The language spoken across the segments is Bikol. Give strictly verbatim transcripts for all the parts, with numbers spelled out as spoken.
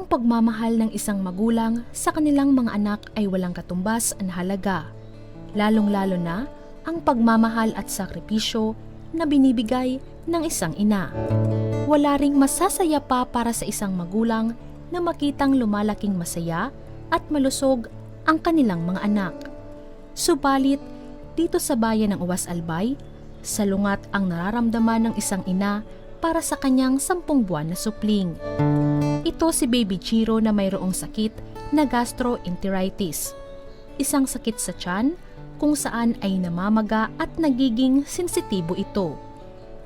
Pagmamahal ng isang magulang sa kanilang mga anak ay walang katumbas na halaga, lalong-lalo na ang pagmamahal at sakripisyo na binibigay ng isang ina. Wala ring masasaya pa para sa isang magulang na makitang lumalaking masaya at malusog ang kanilang mga anak. Subalit, dito sa bayan ng Uwas Albay, salungat ang nararamdaman ng isang ina para sa kanyang sampung buwan na supling. Ito si Baby Chiro na mayroong sakit na gastroenteritis, isang sakit sa tiyan kung saan ay namamaga at nagiging sensitibo ito.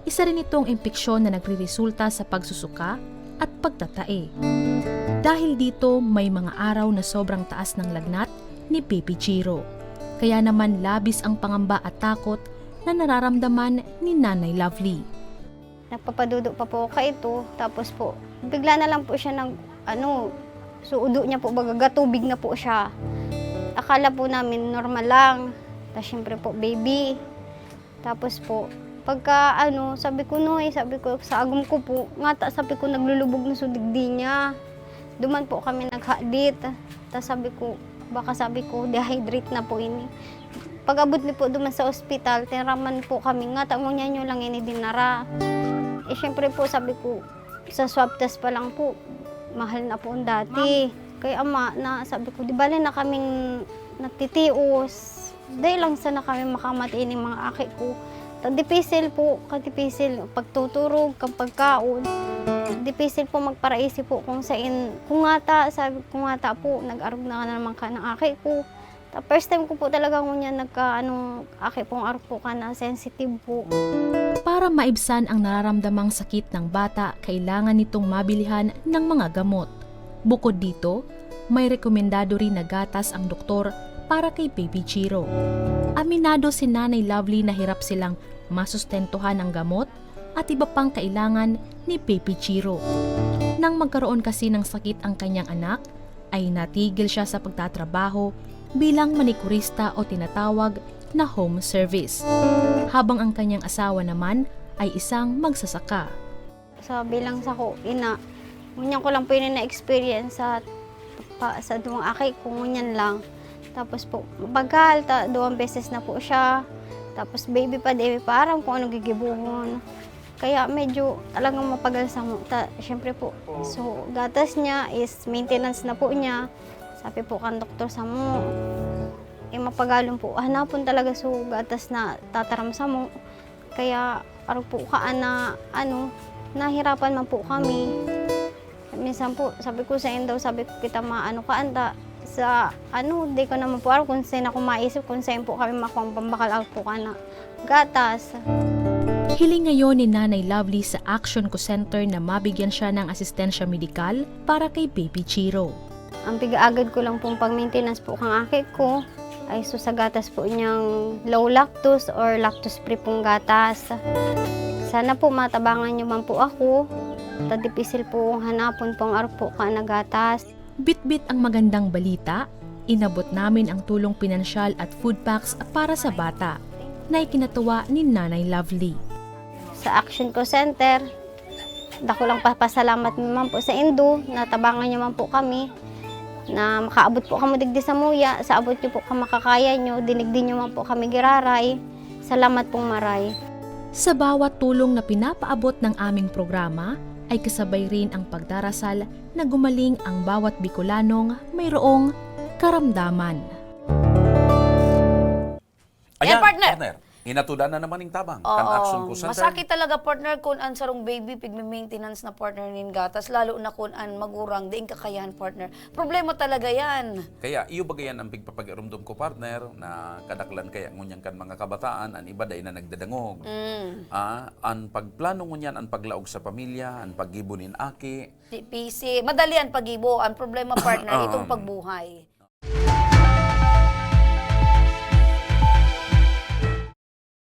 Isa rin itong impeksyon na nagreresulta sa pagsusuka at pagtatae. Dahil dito, may mga araw na sobrang taas ng lagnat ni Baby Chiro. Kaya naman labis ang pangamba at takot na nararamdaman ni Nanay Lovely. Nagpapadudo pa po ako kaito, tapos po, bigla na lang po siya nag, ano, suudo niya po, baga gatubig na po siya. Akala po namin normal lang. Tapos syempre po, baby. Tapos po, pagka ano, sabi ko, "Noy," sabi ko, sa agom ko po, ngata, sabi ko, naglulubog na so digdi niya. Duman po kami naghadit. Tapos sabi ko, baka sabi ko, dehydrate na po ini. Pag-abot ni po duman sa ospital, tinaraman po kami, ngata ngunyan nyo lang ini dinara. Eh, syempre po, sabi ko, sa swab test pa lang po, mahal na po ang dati. Kaya ama, na sabi ko, di bali na kaming natitios. Dahil lang sana kami makamati ining mga aki ko. Ta dipisil po, kadipisil pagtuturog, kan pagkaon. Dipisil po magparaisip po kung sain, kung ngata, sabi ko ngata po, nag-arog na naman ka ng aki ko. Ta first time ko po talaga ngunyan nagka, anong, aki pong arog po ka na sensitive po. Para maibsan ang nararamdamang sakit ng bata, kailangan nitong mabilihan ng mga gamot. Bukod dito, may rekomendado rin na gatas ang doktor para kay Baby Chiro. Aminado si Nanay Lovely na hirap silang masustentuhan ang gamot at iba pang kailangan ni Baby Chiro. Nang magkaroon kasi ng sakit ang kanyang anak, ay natigil siya sa pagtatrabaho bilang manikurista o tinatawag na home service, habang ang kanyang asawa naman ay isang magsasaka. Sa bilang sako, ina, ngunyan ko lang po ini na-experience sa, pa, sa duwang aki ko, ngunyan lang. Tapos po, mabagal, ta, duwang beses na po siya. Tapos baby pa, di pa aram kung ano gigibuhon. Kaya medyo talagang mapagal samo. Ta, syempre po, so gatas niya is maintenance na po niya. Sabi po kan doktor samo, eh, mapagalon po, hanapon talaga so gatas na tataram samo. Kaya arog po kaan na, ano, nahirapan man po kami. Minsan po, sabi ko sa inyo daw, sabi ko, "Kita maano kaan ta." Sa, ano, di ko naman po alam kung saan ako maisip, kung saan po kami makuha ang pambakal out po ka na gatas. Hiling ngayon ni Nanay Lovely sa Action Co Center na mabigyan siya ng asistensya medikal para kay Baby Chiro. Ang pigaagad ko lang pong pang-maintenance po kang aki ko ay so sa gatas po niyang low lactose or lactose free pong gatas. Sana po matabangan niyo man po ako. Ta dipisil po hanapon pong arog po ka na gatas. Bitbit ang magandang balita, inabot namin ang tulong pinansyal at food packs para sa bata na ikinatuwa ni Nanay Lovely. Sa Action Co Center, dakulang papasalamat naman po sa indo, natabangan niyo man po kami, na makaabot po kamo digdi sa muya, sa abot niyo po ka makakaya niyo, dinigdi niyo man po kami giraray. Salamat pong maray. Sa bawat tulong na pinapaabot ng aming programa, ay kasabay rin ang pagdarasal na gumaling ang bawat Bicolanong mayroong karamdaman. Ayan, partner. partner. Hinatudan na naman ning tabang. Oo. Kan Action Co Center. Masakit talaga, partner, kung ang sarong baby, pigme-maintenance na, partner, nin gatas, lalo na kung ang magurang, di ang kakayahan, partner. Problema talaga yan. Kaya iyo ba yan ang pigpapag-irumdom ko, partner, na kadaklan kaya ngunyan kan mga kabataan, ang iba dai na nagdadangog. Mm. Ah, ang pagplano ngunyan, ang paglaog sa pamilya, ang paggibo nin aki. Di pisi. Madali ang pagibo. Ang problema, partner, Ah. itong pagbuhay.